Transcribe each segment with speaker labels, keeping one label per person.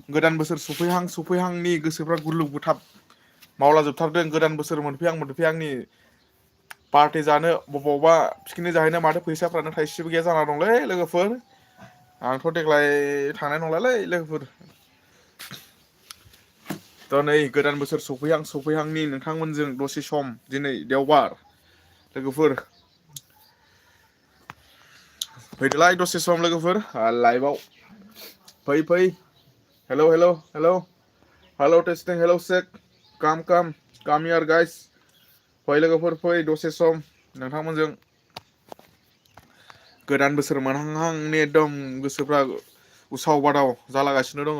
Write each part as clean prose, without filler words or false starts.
Speaker 1: गोदान बोसोर सफैहांनि गोसोफ्रा गुलुब गुथाब मावलाजोबथारदों। गोदान बोसोर मोनफैहांनि पार्टि जानो बबावबा पिकनिक जाहैनो माथो फैसाफ्रानो थाइसेबो गैया जाना दंलै लोगोफोर। आंथ' देग्लाय थांनाय नंलालै लोगोफोर। दा नै गोदान बोसोर सफैहांनि नोंथांमोनजों दसे सम दिनै देवबार लोगोफोर फैदोलाय दसे सम लोगोफोर लाइभआव फै हेल' टेस्टिं हेल' चेक काम हियार गाइस फै लोगोफोर फै दसे सम नोंथांमोनजों गोदान बोसोर मोनहांहांनि एकदम गोसोफ्रा उसाव बादाव जालागासिनो दङ।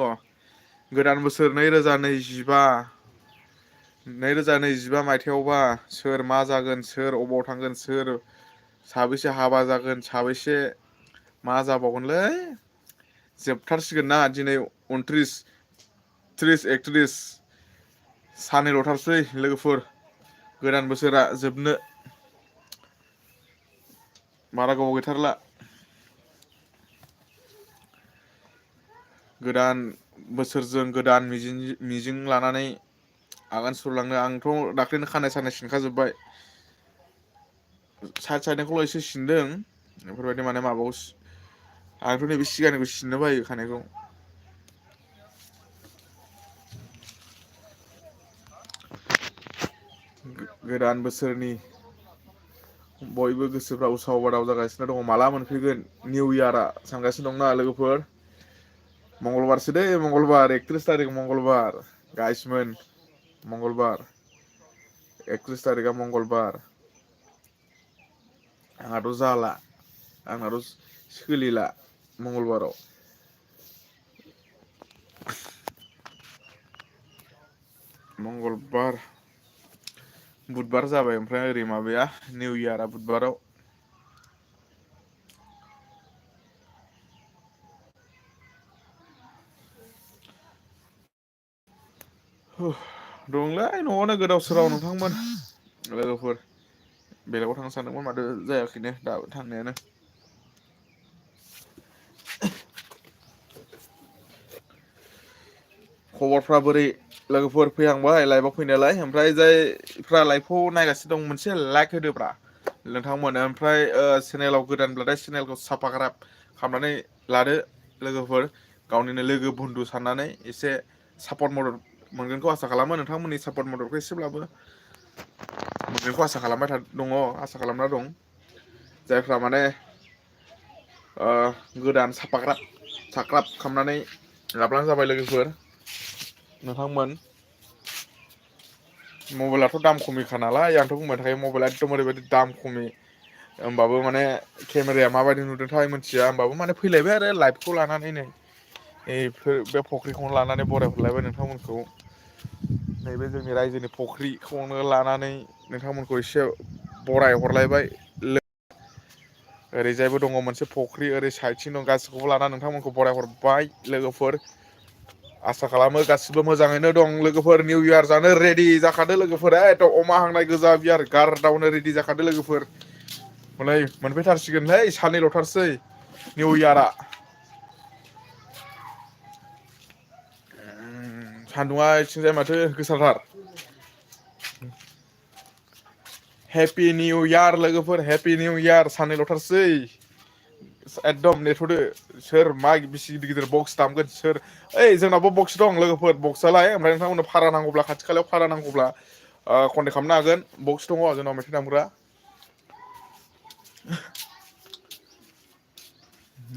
Speaker 1: गोदान बोसोर 2025 मायथाइयावबा सोर मा जागोन सोर अबाव थांगोन सोर साबैसे हाबा जागोन साबैसे मा जाबावगोनलै जोबथारसिगोन ना दिनै 29 30 31 साननैल'थारसै लोगोफोर गोदान बोसोरा जोबनो बारा गोबाव गैथारला। गोदान बोसोरजों गोदान मिजिं लानानै आगान सुरलांनो आंथ' दाख्लैनो खानाय सानाय सिनखाजोब्बाय। साइडनिखौल' एसे सिनदों बेफोरबायदि माने माबाखौ आंथ' नैबे सिगांनिखौ सिननो बायो खानायखौ। गोदान बोसोरनि बयबो गोसोफ्रा उसाव बादाव जागासिनो दङ माला मोनफैगोन निउ इयारा सानगासिनो दंना लोगोफोर। मंगलबारसो दै मंगलबार 31 थारिख मंगलबार गाइसमोन मंगलबार 31 थारिखआ मंगलबार। आंहाथ' जाला आंनाथ' सोलिला मंगलबाराव। मंगलबार बुधबार जाबाय ओमफ्राय ओरै माबाया निउ इयारा बुधबाराव। दंलै न'आवनो गोदाव सोराव नोंथांमोन लोगोफोर। बेलेगाव थांनो सानदोंमोन माथो जायाखैनो दाबो थांनायानो। खबरफ्रा बोरै लोगोफोर फैहांबाय लाइभआव फैनायालाय ओमफ्राय जायफ्रा लाइभखौ नायगासिनो दं मोनसे लाइक होदोब्रा नोंथांमोन ओमफ्राय चेनेलाव गोदानब्लाथाय चेनेलखौ साबसक्राइब खालामनानै लादो लोगोफोर गावनिनो लोगो बन्धु साननानै एसे सापर्ट मदद मोनगोनखौ आसा खालामो नोंथांमोननि सापर्ट मददखौ एसेब्लाबो मोनगोनखौ आसा खालामना दं जायफ्रा माने गोदान साबसक्राइब खालामनानै लाब्लानो जाबाय लोगोफोर नोंथांमोन। मबाइलाथ' दाम खमिखा नालाय आंथ' बुंबाय थाखायो मबाइला एकदम ओरैबायदि दाम खमि होमबाबो माने केमेराया माबायदि नुदोंथाय मिथिया होमबाबो माने फैलायबाय आरो लाइभखौ लानानै नै बे फख्रिखौनो लानानै बरायहरलायबाय नोंथांमोनखौ नैबे जोंनि रायजोनि फख्रिखौनो लानानै नोंथांमोनखौ एसे बराय हरलायबाय। ओरैजायबो दङ मोनसे फख्रि ओरै साइडथिं दं गासिखौबो लानानै नोंथांमोनखौ बरायहरबाय लोगोफोर। आसा खालामो गासिबो मोजाङैनो दं लोगोफोर निउ इयार जानो रेडि जाखादो लोगोफोर एथ' अमा हांनाय गोजा बियार गारदावनो रेडि जाखादो लोगोफोर। हनै मोनफैथारसिगोनलै साननैल'थारसै निउ इयारा। सान्दुङा इथिंजाय माथो गोसाथार। हेपि निउ इयार लोगोफोर हेपि निउ इयार साननैल'थारसै। एकदम नेथ'दो सोर मा बिसि गिदिर गिदिर बक्स दामगोन सोर ओइ जोंनावबो बक्स दं लोगोफोर बक्सआलाय ओमफ्राय नोंथांमोननो भारा नांगौब्ला खाथि खालायाव भारा नांगौब्ला कन्टेक्ट खालामनो हागोन बक्स दङ जोंनाव मेथाइ दामग्रा।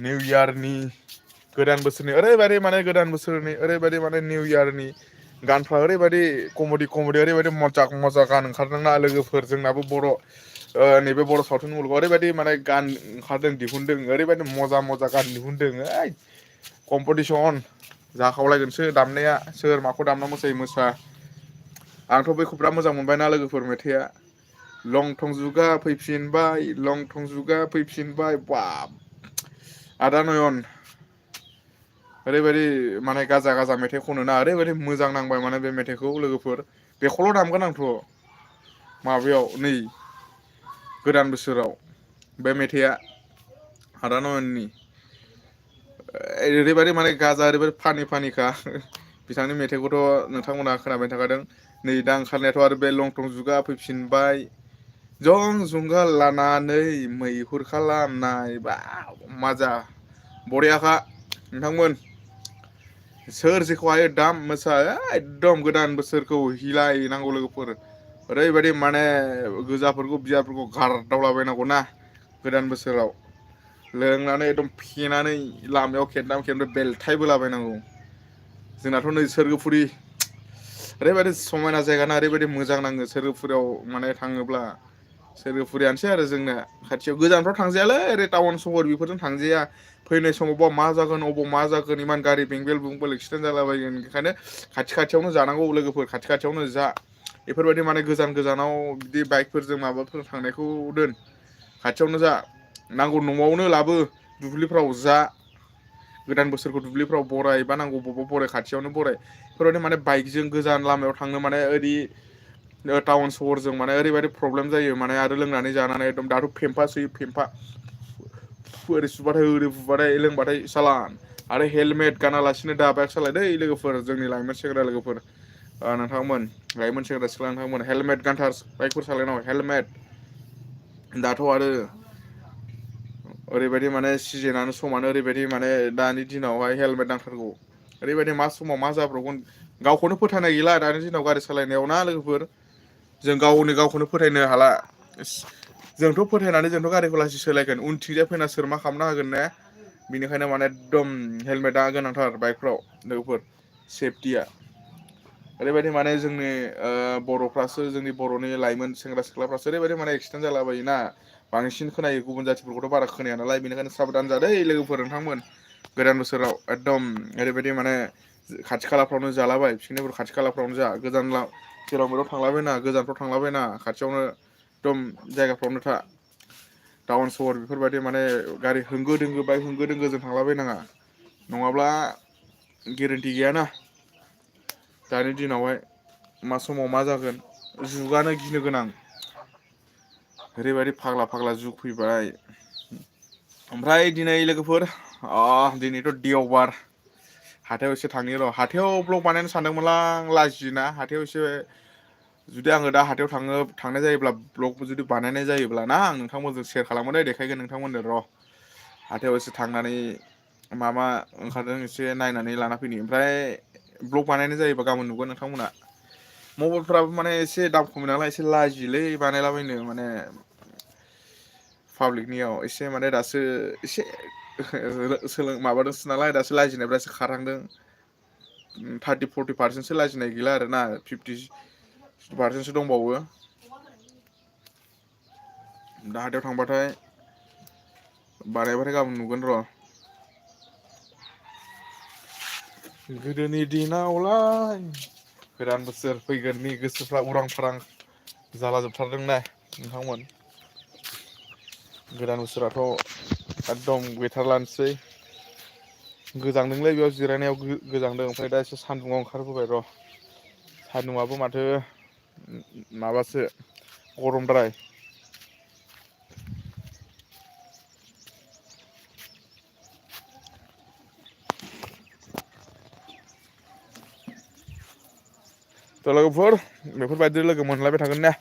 Speaker 1: निउ इयारनि गोदान बोसोरनि ओरैबायदि माने निउ इयारनि गानफ्रा ओरैबायदि कमेडि ओरैबायदि मजा गान ओंखारदोंना लोगोफोर जोंनाबो बर' नैबे बर' सावथुन मुलुगाव ओरैबायदि माने गान ओंखारदों दिहुनदों ओरैबायदि मजा गान दिहुनदों ओइ कम्पिटिसन जाखावलायगोनसो दामनाया सोर माखौ दामना मोसा आंथ' बैखौ बिराद मोजां मोनबायना लोगोफोर मेथाइआ लं थं जुगा फैफिनबाय बाब आदा नयन ओरैबायदि माने गाजा मेथाइ खनोना ओरैबायदि मोजां नांबाय माने बे मेथाइखौ लोगोफोर बेखौल' दामगोन आंथ' माबायाव नै गोदान बोसोराव बे मेथाइआ आदा नयननि ओरैबायदि माने गाजा ओरैबायदि फानिखा बिथांनि मेथाइखौथ' नोंथांमोना खोनाबाय थाखादों। नै दा ओंखारनायाथ' आरो बे लंथं जुगा फैफिनबाय। जं जुंगाल लानानै मैहुर खालामनाय बा माजा बरियाखा नोंथांमोन। सोर जेखौ हायो दाम मोसा एकदम गोदान बोसोरखौ हिलायनांगौ लोगोफोर। ओरैबायदि माने गोजाफोरखौ बियारफोरखौ गारदावलाबायनांगौ ना गोदान बोसोराव। लोंनानै एकदम फेनानै लामायाव खेबथाम खेबनै बेलथायबोलाबायनांगौ। जोंनाथ' नै सोरगोफुरि ओरैबायदि समायना जायगाना ओरैबायदि मोजां नाङो सोरगोफुरियाव माने थाङोब्ला। सोरगोफुरियानोसै आरो जोंना खाथियाव गोजानफ्राव थांजायालै ओरै टाउन सहर बेफोरजों थांजाया। फैनाय समावबा मा जागोन अबाव मा जागोन इमान गारि बेंबेल बुंबेल एक्सिडेन्ट जालाबायगोन ओंखायनो खाथि खाथियावनो जानांगौ लोगोफोर खाथि खाथियावनो जा। बेफोरबायदि माने गोजान गोजानाव बिदि बाइकफोरजों माबाफोर थांनायखौ दोन। खाथियावनो जा नांगौ न'आवनो लाबो दुब्लिफ्राव जा। गोदान बोसोरखौ दुब्लिफ्राव बराय बा नांगौ बबाव बराय खाथियावनो बराय बेफोरबायदि माने बाइकजों गोजान लामायाव थांनो माने ओरै टाउन सहरजों माने ओरैबायदि प्रब्लेम जायो माने आरो लोंनानै जानानै एकदम दाथ' फेम्फा सोयो फेम्फा ओरै सुबाथाय ओरै बुबाथाय लोंबाथाय सालान आरो हेलमेट गानालासिनो दा बाइक सालाय दै लोगोफोर जोंनि लाइमोन सेंग्रा लोगोफोर नोंथांमोन लाइमोन सेंग्रा सिख्ला नोंथांमोन हेलमेट गानथार बाइकफोर सालायनांगौ हेलमेट दाथ' आरो ओरैबायदि माने सिजेनानो समानो ओरैबायदि माने दानि दिनावहाय हेलमेट नांथारगौ ओरैबायदि मा समाव मा जाब्रबगोन गावखौनो फोथायनाय गैला दानि दिनाव गारि सालायनायाव ना लोगोफोर जों गावखौनो फोथायनो हाला जोंथ' फोथायनानै जोंथ' गारिखौ लासै सोलायगोन उनथिंजाय फैना सोर मा खालामना होगोन ने बिनिखायनो माने एकदम हेलमेटा गोनांथार बाइकफ्राव लोगोफोर सेफटिया ओरैबायदि माने जोंनि बर'फ्रासो जोंनि बर'नि लाइमोन सेंग्रा सिख्लाफ्रासो ओरैबायदि माने एक्सिडेन्ट जालाबायोना बांसिन खोनायो गुबुन जाथिफोरखौथ' बारा खोनाया नालाय बेनिखायनो साबधान जादै लोगोफोर नोंथांमोन गोदान बोसोराव एकदम ओरैबायदि माने खाथि खालाफ्रावनो जालाबाय पिकनिकफोर खाथि खालाफ्रावनो जा गोजान जेराव मेराव थांलाबायनाङा गोजानफ्राव थांलाबायनाङा खाथियावनो एकदम जायगाफ्रावनो था टाउन सहर बेफोरबायदि माने गारि होंगो दोंगो बाइक होंगो दोंगोजों थांलाबायनाङा नङाब्ला गेरेन्टि गैयाना दानि दिनावहाय मा समाव मा जागोन जुगानो गिनो गोनां ओरैबायदि फाग्ला फाग्ला जुग फैबाय ओमफ्राय दिनै लोगोफोर दिनैथ' देवबार हाथायाव एसे थांनि र' हाथायाव ब्लग बानायनो सानदोंमोनलां लाजियोना हाथायाव एसे जुदि आङो दा हाथायाव थांनाय जायोब्ला ब्लग जुदि बानायनाय जायोब्ला ना आं नोंथांमोनजों सेयार खालामगोन देखायगोन नोंथांमोननो र' हाथायाव एसे थांनानै मा मा ओंखारदों एसे नायनानै लाना फैनि ओमफ्राय ब्लग बानायनाय जायोबा गाबोन नुगोन नोंथांमोना मबाइलफ्राबो माने एसे दाम खमि नालाय एसे लाजियोलै बानायलाबायनो माने पाब्लिकनियाव एसे माने दासो एसे माबादोंसो नालाय दासो लाजिनायफ्रा एसे खारहांदों 30-40% लाजिनाय गैला आरोना 50% दंबावो दा हाथायाव थांबाथाय बानायबाथाय गाबोन नुगोन र' गोदोनि दिनावलाय गोदान बोसोर फैगोननि गोसोफ्रा उरां फारां जाला जोबथारदों ने नोंथांमोन गोदान बोसोराथ' एकदम गैथारलानोसै गोजांदोंलै बेयाव जिरायनायाव गोजांदों ओमफ्राय दा एसे सान्दुङाव ओंखारबोबाय र' सान्दुंआबो माथो माबासो गरमद्राय थ' लोगोफोर बेफोरबायदि लोगो मोनलायबाय थागोन ने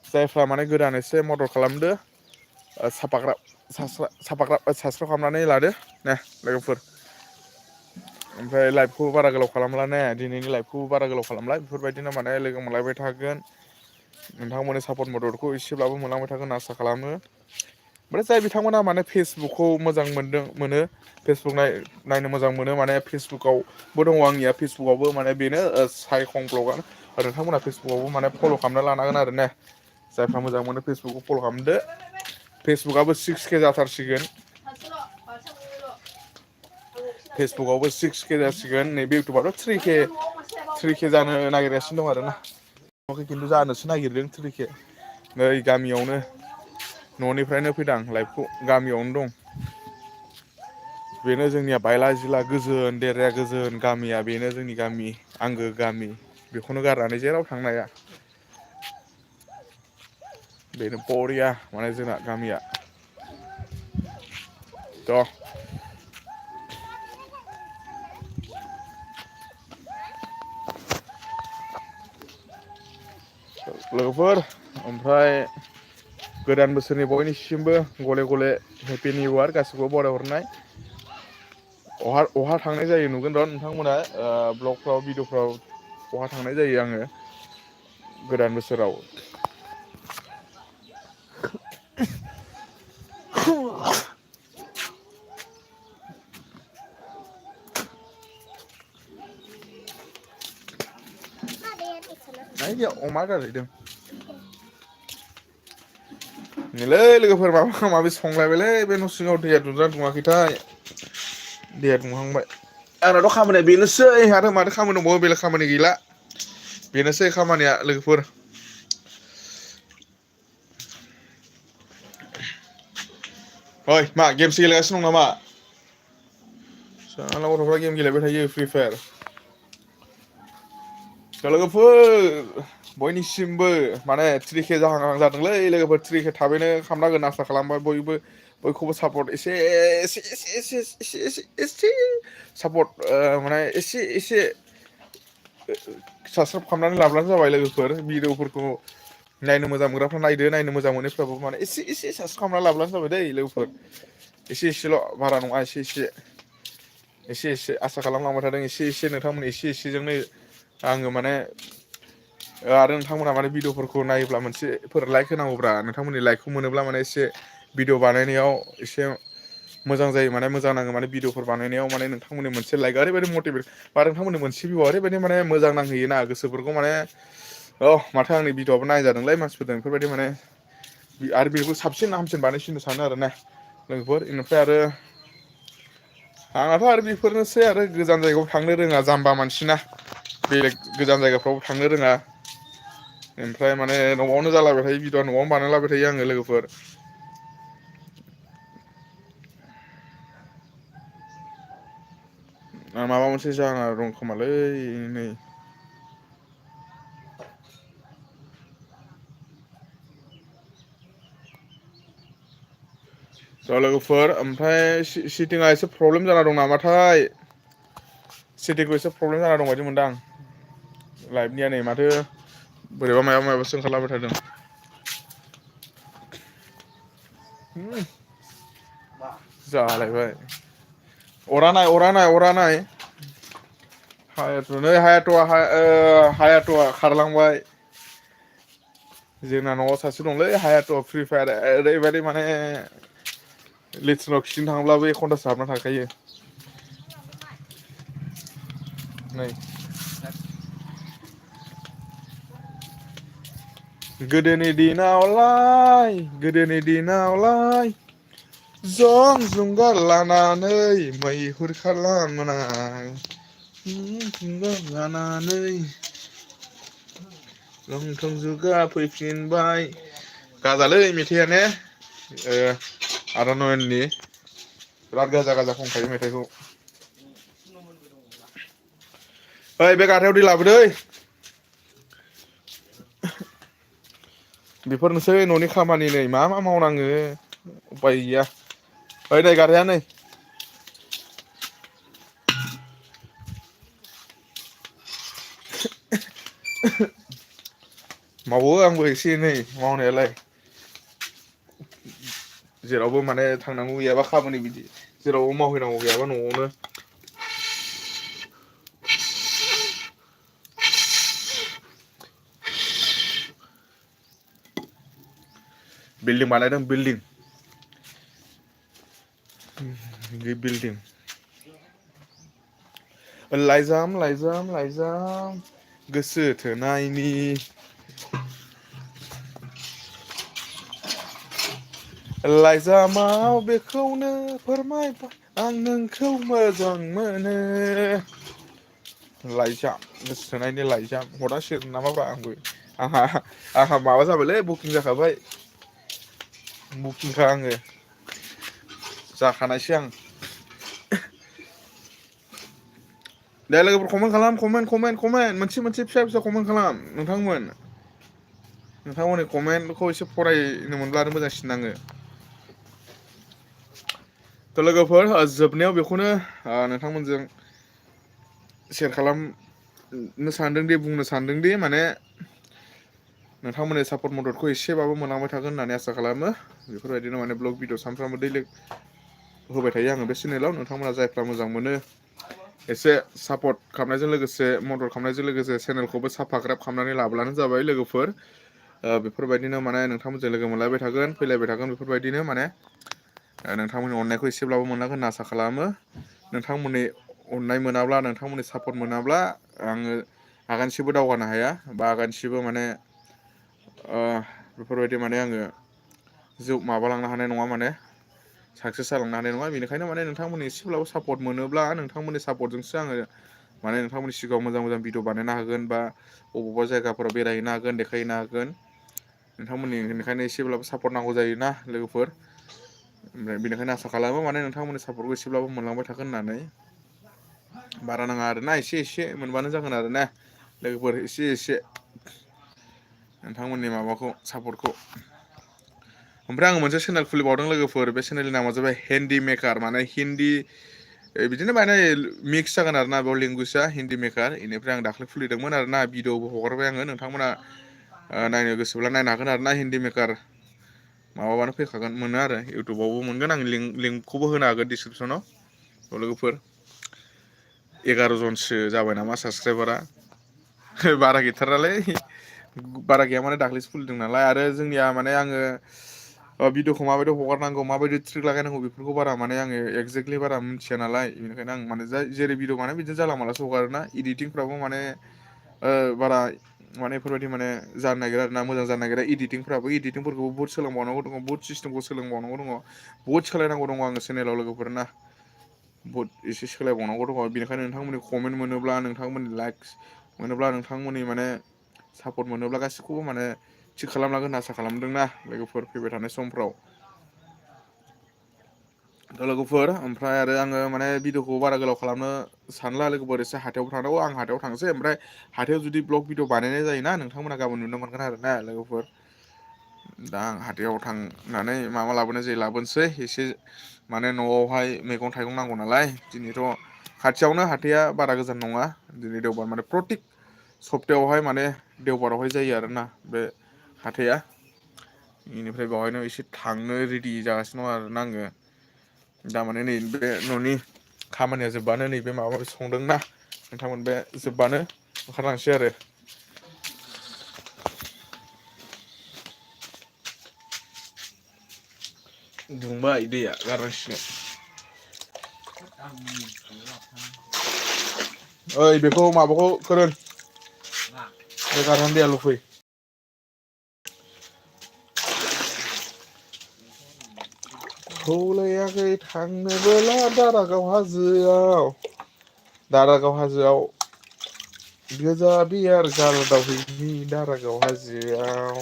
Speaker 1: जायफ्रा माने गोदान एसे मदद खालामदो साबसक्राइब खालामनानै लादो ने लोगोफोर ओमफ्राय लाइभखौ बारा गोलाव खालामला ने दिनैनि लाइभखौबो बारा गोलाव खालामला बेफोरबायदिनो माने लोगो मोनलायबाय थागोन नोंथांमोननि सापर्ट मददखौ एसेब्लाबो मोनलांबाय थागोन आसा खालामो ओमफ्राय जाय बिथांमोना माने फेसबुकखौ मोजां मोनो फेसबुक नायनो मोजां मोनो माने फेसबुकावबो दङ आंनिया फेसबुकावबो माने बेनो साइखं ब्लगआनो नोंथांमोना फेसबुकावबो माने फल' खालामना लानांगोन आरो ने जायफ्रा मोजां मोनो फेसबुकखौ फल' खालामदो फेसबुकआबो 6K जाथारसिगोन फेसबुकआवबो 6K जासिगोन नैबे इउटुबाथ' 3K जानो नागिरगासिनो दं आरोना खिन्थु जानोसो नागिरदों 3K नै गामियावनो न'निफ्रायनो फैदां लाइभखौ गामियावनो दं बेनो जोंनिया बायला जिला गोजोन देराया गोजोन गामिया बेनो जोंनि गामि आंगो गामि बेखौनो गारनानै जेराव थांनो हाया बेनो बरिया माने जोंना गामिया थ' लोगोफोर ओमफ्राय गोदान बोसोरनि बयनिसिमबो गले गले हेपि निउ इयार गासिखौबो बरायहरनाय अहा थांनाय जायो नुगोन र' नोंथांमोना ब्लगफ्राव भिडिअफ्राव बहा थांनाय जायो आङो गोदान बोसोराव अमा गारहैदों नैलै लोगोफोर माबा माबि संलायबायलै बे न' सिङाव दैया दुंना दुङाखैथाय दैया दुंहांबाय आंनाथ' खामानिया बेनोसै आरो माथो खामानि दंबावो बेलेग खामानि गैला बेनोसै खामानिया लोगोफोर ओइ मा गेमसो गेलेगासिनो दं नामा साला गथ'फ्रा गेम गेलेबाय थायो फ्रि फायार लोगोफोर बयनिसिमबो माने 3K जाहां जादोंलै लोगोफोर 3K थाबैनो खालामनांगोन आसा खालामबाय बयखौबो सापर्ट एसे सापर्ट माने एसे साबसक्राइब खालामनानै लाब्लानो जाबाय लोगोफोर भिडिअफोरखौ नायनो मोजां मोनग्राफ्रा नायदो नायनो मोजां मोनैफ्राबो माने एसे साबसक्राइब खालामना लाब्लानो जाबाय दै लोगोफोर एसेल' बारा नङा एसे आसा खालामलांबाय थादों एसे नोंथांमोन एसेजोंनो आङो माने आरो नोंथांमोना माने भिडिअफोरखौ नायोब्ला मोनसेफोर लाइक होनांगौब्रा नोंथांमोननि लाइकखौ मोनोब्ला माने एसे भिडिअ बानायनायाव एसे मोजां जायो माने मोजां नाङो माने भिडिअफोर बानायनायाव माने नोंथांमोननि मोनसे लाइक ओरैबायदि मटिभेट बा नोंथांमोननि मोनसे भिउआ ओरैबायदि माने मोजां नांहैयोना गोसोफोरखौ माने माथो आंनि भिडिअआबो नायजादोंलै मानसिफोरजों बेफोरबायदि माने आरो बेखौ साबसिन हामसिन बानायसिननो सानो आरोना लोगोफोर बेनिफ्राय आरो आंनाथ' आरो बेफोरनोसै आरो गोजान जायगायाव थांनो रोङा जाम्बा मानसिना बेलेग गोजान जायगाफ्राव थांनो रोङा ओमफ्राय माने न'आवनो जालाबाय थायो भिडिअ न'आवनो बानायलाबाय थायो आङो लोगोफोर माबा मोनसे जाना दं खोमालै नै लोगोफोर ओमफ्राय सिटिंआ एसे प्रब्लेम जाना दं नामाथाय सिटिंखौ एसे प्रब्लेम जाना दं बायदि मोनदां लाइभनिया नै माथो बोरैबा माबासो ओंखारलाबाय थादों जालायबाय अरा नाय हायाथ'आ खारलांबाय जोंना न'आव सासे दंलै हायाथ' फ्रि फायार ओरैबायदि माने लेट्रिनाव खिनो थाङोब्लाबो एखन्थासो हाबना थाखायो नै गोदोनि दिनावलाय जं जुंगाल लानानै मैहुर खालामनाय लानानै लंथं जुगा फैफिनबाय गाजालै मेथाइया ने आदा नयननि बिराद गाजा खनखायो मेथाइखौ ओइ बे गारहायाव दै लाबोदै बेफोरनोसै न'नि खामानि नै मा मावनाङो उफाय गैया ओइ नै गारहाया नै मावो आंबो एसे एनै मावनायालाय जेरावबो माने थांनांगौ गैयाबा खामानि बिदि जेरावबो मावहैनांगौ गैयाबा न'आवनो बिल्डिं बानायदों बिल्डिं लाइजाम गोसो थोनायनि लाइजामाव बेखौनो फोरमायबाय आं नोंखौ मोजां मोनो लाइजाम गोसो थोनायनि लाइजाम हरनांसिगोन नामाब्रा आंबो आंहा माबा जाबायलै बुकिं जाखाबाय बुकिंखा आङो जाखानायसै आं दे लोगोफोर कमेन्ट खालाम कमेन्ट मोनसे फिसा कमेन्ट खालाम नोंथांमोननि कमेन्टखौ एसे फरायनो मोनब्ला आरो मोजांसिन नाङो थ' लोगोफोर जोबनायाव बेखौनो नोंथांमोनजों सेयार खालामनो सानदोंदि बुंनो सानदोंदि माने नोंथांमोननि सापर्ट मददखौ एसेबाबो मोनलांबाय थागोन होननानै आसा खालामो बेफोरबायदिनो माने ब्लग भिडिअ सानफ्रामबो दैलि होबाय थायो आङो बे चेनेलाव नोंथांमोना जायफ्रा मोजां मोनो एसे सापर्ट खालामनायजों लोगोसे मदद खालामनायजों लोगोसे चेनेलखौबो साबसक्राइब खालामनानै लाब्लानो जाबाय लोगोफोर बेफोरबायदिनो माने नोंथांमोनजों लोगो मोनलायबाय थागोन फैलायबाय थागोन बेफोरबायदिनो माने नोंथांमोननि अननायखौ एसेब्लाबो मोनलांगोन होनना आसा खालामो नोंथांमोननि अननाय मोनाब्ला नोंथांमोननि सापर्ट मोनाब्ला आङो आगानसेबो दावगानो हाया बा आगानसेबो माने बेफोरबायदि माने आङो माबालांनो हानाय नङा माने साक्सेस जालांनो हानाय नङा बेनिखायनो माने नोंथांमोननि एसेब्लाबो सापर्ट मोनोब्ला नोंथांमोननि सापर्टजोंसो आङो माने नोंथांमोननि सिगाङाव मोजां मोजां भिडिअ बानायनो हागोन बा बबावबा जायगाफोराव बेरायहैनो हागोन देखायहैनो हागोन नोंथांमोननि बेनिखायनो एसेब्लाबो सापर्ट नांगौ जायोना लोगोफोर ओमफ्राय बेनिखायनो आसा खालामो माने नोंथांमोननि सापर्टखौ एसेब्लाबो मोनलांबाय थागोन होननानै बारा नाङा आरोना एसे एसे मोनबानो जागोन आरोना लोगोफोर एसे एसे नोंथांमोननि माबाखौ सापर्टखौ ओमफ्राय आङो मोनसे चेनेल खुलिबावदों लोगोफोर बे चेनेलनि नामा जाबाय हिन्दी मेकार माने हिन्दी बिदिनो माने मिक्स जागोन आरोना बेयाव लेंगुवेजआ हिन्दी मेकार बेनिफ्राय आं दाख्लै खुलिदोंमोन आरोना भिडिअबो हगारबाय आङो नोंथांमोना नायनो गोसोब्ला नायनो हागोन आरोना हिन्दी मेकार माबाबानो फैखागोन मोनो आरो इउटुबावबो मोनगोन आं लिंकखौबो होनो हागोन डिसक्रिपसनाव लोगोफोर 11 जनसो जाबाय नामा साबसक्राइबारा बारा गैथारालै बारा गैया माने दाख्लैसो खुलिदों नालाय आरो जोंनिया माने आङो भिडिअखौ माबायदि हगारनांगौ माबायदि ट्रिक लागायनांगौ बेफोरखौ बारा माने आङो एक्जेक्टलि बारा मिथिया नालाय बेनिखायनो आं माने जेरै भिडिअ माने बिदिनो जाला मालासो हगारोना इडिटिंफ्रावबो माने बारा माने बेफोरबायदि माने जानो नागिरा आरोना मोजां जानो नागिरा इडिटिंफोरखौबो बहुत सोलोंबावनांगौ दङ बहुत सिस्टेमखौ सोलोंबावनांगौ दङ बहुत सोलायनांगौ दङ आङो चेनेलाव लोगोफोर ना बहुत एसे सोलायबावनांगौ दङ बेनिखायनो नोंथांमोननि कमेन्ट मोनोब्ला नोंथांमोननि लाइक्स मोनोब्ला नोंथांमोननि माने सापर्ट मोनोब्ला गासिखौबो माने थिग खालामलांगोन होनना आसा खालामदोंना लोगोफोर फैबाय थानाय समफ्राव लोगोफोर ओमफ्राय आरो आङो माने भिडिअखौ बारा गोलाव खालामनो सानला लोगोफोर एसे हाथायाव थांनांगौ आं हाथायाव थांसै ओमफ्राय हाथायाव जुदि ब्लग भिडिअ बानायनाय जायोना नोंथांमोना गाबोन नुनो मोनगोन आरोना लोगोफोर दा आं हाथायाव थांनानै माबा लाबोनाय जायो लाबोनोसै एसे माने न'आवहाय मैगं थाइगं नांगौ नालाय दिनैथ' खाथियावनो हाथाया बारा गोजान नङा दिनै देवबार माने प्रटिक सप्तायावहाय माने देवबारावहाय जायो आरोना बे हाथाया बेनिफ्राय बेवहायनो एसे थांनो रेडि जागासिनो दं आरोना आङो दामाने नै बे न'नि खामानिया जोब्बानो नैबे माबा माबि संदोंना नोंथांमोन बे जोब्बानो ओंखारलांसै आरो दुंबाय दैया गारनांसिगोन ओइ बेखौ माबाखौ फोरों बे गारनानै दैया लुफै खौलायाखै थांनोबोला दारागाव हाजोआव गोजा बियार गारदावहैनि दारागाव हाजोआव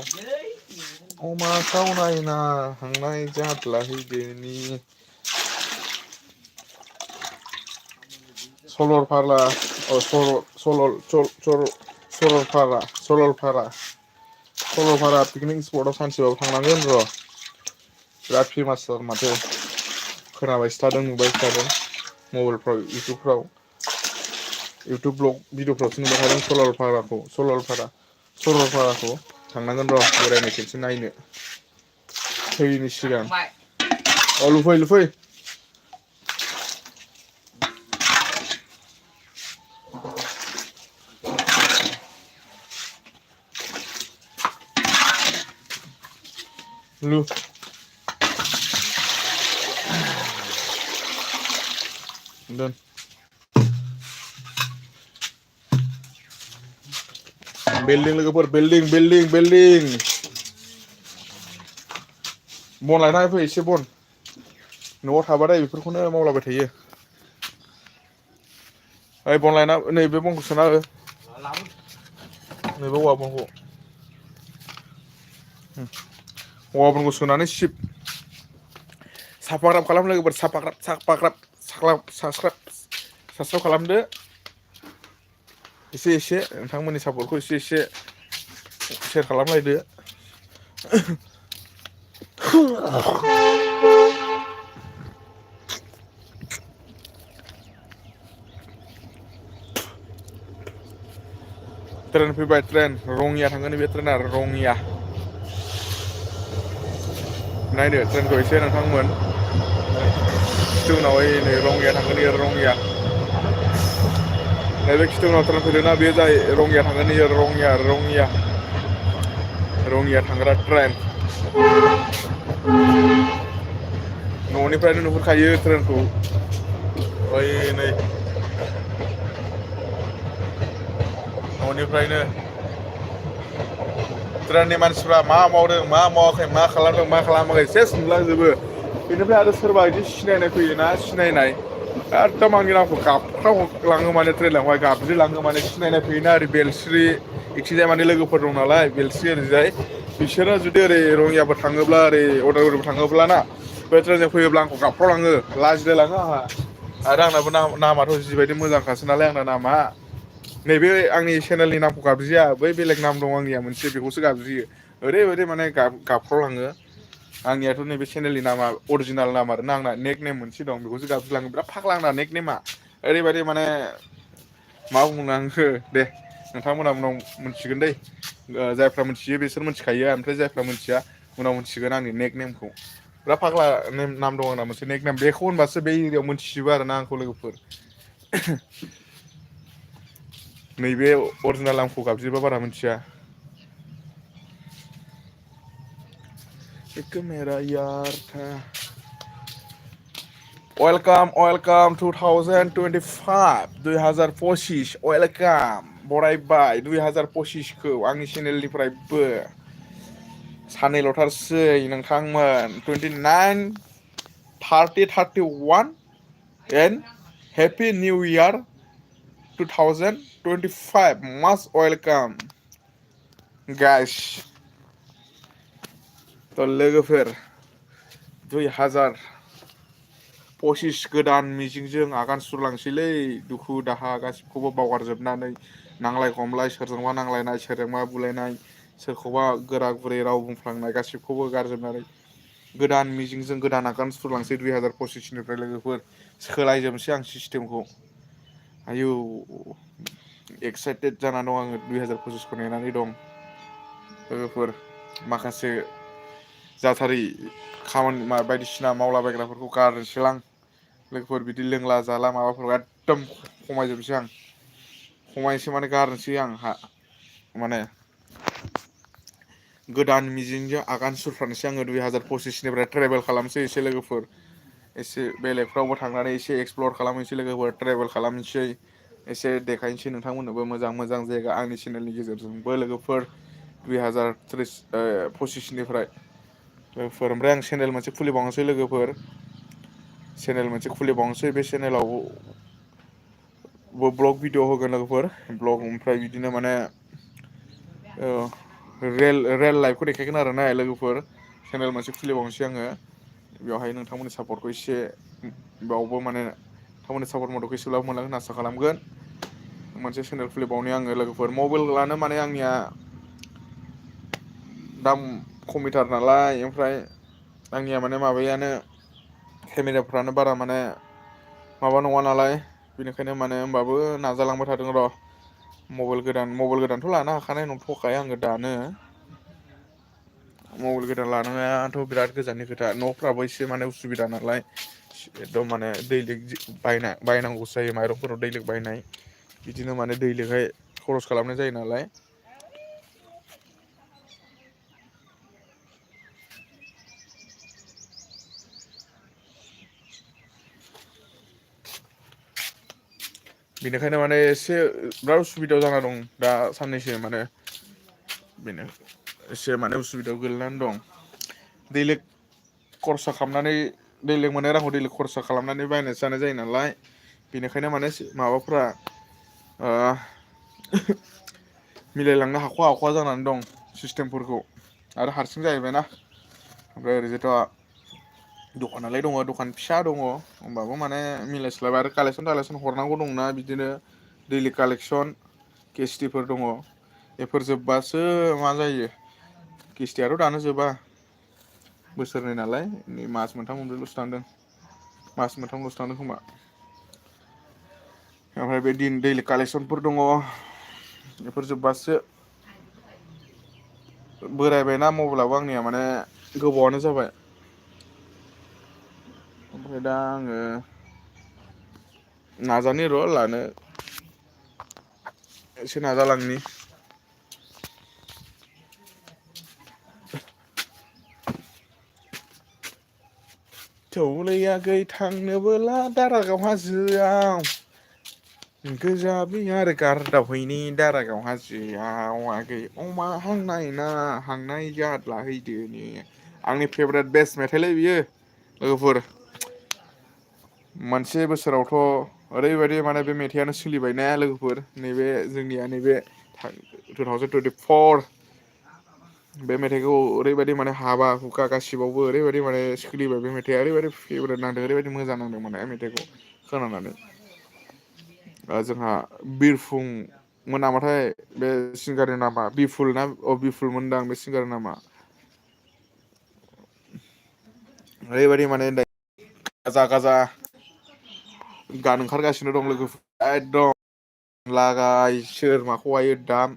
Speaker 1: अमा सावनायना हांनाय जाद्लाहैदोनि सरलपारा पिकनिक स्पटआव सानसेबाबो थांनांगोन र' बिराद फेमास माथो खोनाबायसो थादों नुबायसो थादों मबाइलफ्राव इउटुब ब्लग भिडिअफ्रावसो नुबाय थादों सरलपाराखौ थांनांगोन र' बेरायनो खेबसे नायनो फैयिनि सिगां लुफै लु दोन बिल्डिं लोगोफोर बिल्डिं बन लायना फै एसे बन न'आव थाबाथाय बेफोरखौनो मावलाबाय थायो ओइ बन लायना नैबे बनखौ सोना हो नैबे औवा बनखौ औवा बनखौ सोनानै सिब साफाग्राब खालाम लोगोफोर साबसक्राइब खालामदो एसे एसे नोंथांमोननि सापर्टखौ एसे एसे सेयार खालामलायदो ट्रेन फैबाय ट्रेन रङिया थांगोन बे ट्रेना रङिया नायदो ट्रेनखौ एसे नोंथांमोन खिथु उनाव ओइ नै रङिया थांगोन इयो रङिया नैबे खिथु उनाव ट्रेन फैदोंना बेयो जाय रङिया थांगोन इयो रङिया थांग्रा ट्रेन न'निफ्रायनो नुहुरखायो ट्रेनखौ ओइ नै न'निफ्रायनो ट्रेननि मानसिफ्रा मा मावदों मा मावाखै मा खालामदों मा खालामाखै सेस नुलांजोबो बेनिफ्राय आरो सोरबा बिदि सिनायनाय फैयोना सिनायनाय एकदम आंनि नामखौ गाबख्रावलाङो माने ट्रेनावहाय गाबज्रिलाङो माने सिनायनाय फैयोना ओरै बेलस्रि इखिजाय माने लोगोफोर दं नालाय बेलस्रि ओरैजाय बिसोरो जुदि ओरै रङियाफोर थाङोब्ला ओरै उदालगुरिफोर थाङोब्ला ना बे ट्रेनजों फैयोब्ला आंखौ गाबख्रावलाङो लाजिलायलाङो आंहा आरो आंनाबो नामाथ' जिबायदि मोजांखासो नालाय आंना नामा नैबे आंनि चेनेलनि नामखौ गाबज्रिया बै बेलेग नाम दं आंनिया मोनसे बेखौसो गाबज्रियो ओरैबायदि माने गाबख्रावलाङो आंनियाथ' नैबे चेनेलनि नामा अरिजिनेल नाम आरोना आंना नेक नेम मोनसे दं बेखौसो गाबज्रिलाङो बिराद फाग्ला आंना नेक नेमा ओरैबायदि माने मा बुंनो आंखो दे नोंथांमोना उनाव मोनथिगोन दै जायफ्रा मोनथियो बिसोर मोनथिखायो ओमफ्राय जायफ्रा मोनथिया उनाव मोनथिगोन आंनि नेक नेमखौ बिराद फाग्ला नाम दं आंना मोनसे नेक नेम बेखौ होनबासो बे एरियायाव मोनथिजोबो आरोना आंखौ लोगोफोर नैबे अरिजिनेल नामखौ गाबज्रिबा बारा मिथिया एक मेरा यार था वेलकाम 2025 2025 वेलकाम बरायबाय 2025खौ आंनि चेनेलनिफ्रायबो साननैल'थारसै नोंथांमोन 29 30 31 and happy new year 2025 most welcome guys थ' लोगोफोर 2025 गोदान मिजिंजों आगान सुरलांसैलै दुखु दाहा गासिबखौबो बावगारजोबनानै नांलाय खमलाय सोरजोंबा नांलायनाय सोरजोंबा बुलायनाय सोरखौबा गोरा गुरै राव बुंफ्लांनाय गासिबखौबो गारजोबनानै गोदान मिजिंजों गोदान आगान सुरलांसै 2025निफ्राय लोगोफोर सोलायजोबनोसै आं सिस्टेमखौ आयौ एक्साइटेड जाना दं आङो 2025खौ नेनानै दं लोगोफोर माखासे जाथारै खामानि बायदिसिना मावलाबायग्राफोरखौ गारनोसैलां लोगोफोर बिदि लोंला जाला माबाफोरखौ एकदम खमायजोबनोसै आं खमायनोसै माने गारनोसै आंहा माने गोदान मिजिंजों आगान सुरफ्रानोसै आङो 2025निफ्राय ट्रेभेल खालामसै एसे लोगोफोर एसे बेलेगफ्रावबो थांनानै एसे एक्सप्लर खालामहैसै लोगोफोर ट्रेभेल खालामनोसै एसे देखायनोसै नोंथांमोननोबो मोजां मोजां जायगा आंनि चेनेलनि गेजेरजोंबो लोगोफोर 2025निफ्राय लोगोफोर ओमफ्राय आं चेनेल मोनसे खुलिबावनोसै लोगोफोर चेनेल मोनसे खुलिबावनोसै बे चेनेलाव ब्लग भिडिअ होगोन लोगोफोर ब्लग ओमफ्राय बिदिनो माने रियेल लाइफखौ देखायगोन आरो ना लोगोफोर चेनेल मोनसे खुलिबावनोसै आङो बेवहाय नोंथांमोननि सापर्टखौ एसे बावबो माने नोंथांमोननि सापर्ट मददखौ एसेब्लाबो मोनलांगोन होनना आसा खालामगोन मोनसे चेनेल खुलिबावनाय आङो लोगोफोर मबाइल लानो माने आंनिया दाम खमिथार नालाय ओमफ्राय आंनिया माने माबायानो केमेराफ्रानो बारा माने माबा नङा नालाय बेनिखायनो माने होमबाबो नाजालांबाय थादों र' मबाइल गोदानथ' लानो हाखानाय नंथ'खाया आङो दानो मबाइल गोदान लानायाथ' बिराद गोजाननि खोथा न'फ्राबो एसे माने उसुबिदा नालाय एकदम माने दैलिग बायनांगौसो जायो माइरंफोराव दैलिग बायनाय बिदिनो माने दैलिगहाय खरस खालामनाय जायो नालाय बेनिखायनो माने एसे बिराद उसुबिदायाव जाना दं दा साननैसो माने बेनो एसे माने उसुबिदायाव गोलैनानै दं दैलिग खरसा खालामनानै दैलिग मोननाय रांखौ दैलिग खरसा खालामनानै बायनासो जानाय जायो नालाय बेनिखायनो माने माबाफ्रा मिलायलांनो हाख'वा हाख'वा जानानै दं सिस्टेमफोरखौ आरो हारसिं जाहैबायना ओमफ्राय ओरैजायथ' दखानालाय दङ दखान फिसा दङ होमबाबो माने मिलायस्लाबा आरो कालेकसन हरनांगौ दंना बिदिनो दैलि कालेकसन केस्टिफोर दङ बेफोर जोब्बासो मा जायो किस्तियाथ' दानो जोबा बोसोरनै नालाय नै मास मोनथाम मोनब्रैल'सो थांदों मास मोनथामल'सो थांदों खोमा ओमफ्राय बे दैलि कालेकसनफोर दङ बेफोर जोब्बासो बोरायबायना मबाइलाबो आंनिया माने गोबावानो जाबाय। ओमफ्राय दा आङो नाजानि र' लानो एसे नाजालांनि। थौलैयागै थांनोबोला दारागाव हाजोआव गोजा बियार गारदावहैनि दारागाव हाजोआव आगै अमा हांनाय ना हांनाय जादलाहैदोनो आंनि फेभरेट बेस्ट मेथाइलै बियो लोगोफोर। मोनसे बोसोरावथ' ओरैबायदि माने बे मेथाइआनो सोलिबाय ना लोगोफोर नैबे जोंनिया नैबे 2024 बे मेथाइखौ ओरैबायदि माने हाबा हुखा गासिबावबो ओरैबायदि माने सोलिबाय बे मेथाइआ ओरैबायदि फेभरेट नांदों ओरैबायदि मोजां नांदों माने मेथाइखौ खोनानानै। जोंहा बिरफुंमोन नामाथाय बे सिंगारनि नामा बिपुल ना बिपुल मोनदां बे सिंगारनि नामा। ओरैबायदि माने गाजा गाजा गान ओंखारगासिनो दं लोगोफोर एकदम लागाय सोर माखौ हायो दाम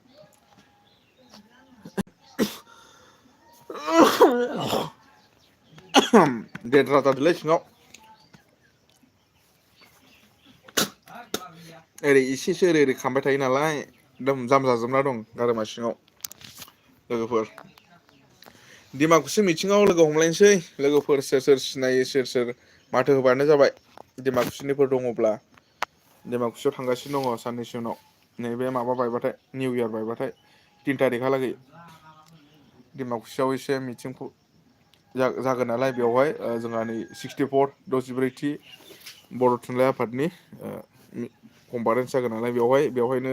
Speaker 1: देद्रा जादोलै सिङाव ओरै एसेसो ओरै ओरै खामबाय थायो नालाय एकदम जाम जाजोबना दं गारामा सिङाव लोगोफोर। दिमाकुसि मिथिङाव लोगो हमलायनोसै लोगोफोर सोर सोर सिनायो सोर सोर माथो होबानो जाबाय दिमाकुसिनिफोर दङब्ला। दिमाकुसियाव थांगासिनो दङ साननैसो उनाव नैबे माबा बायबाथाय निउ इयार बायबाथाय 3 थारिखहालागै दिमाकुसियाव एसे मिथिंखौ जागोन नालाय बेवहाय जोंहा नै 64 64थि बर' थुनलाइ आफादनि कनफारेन्स जागोन नालाय बेवहायनो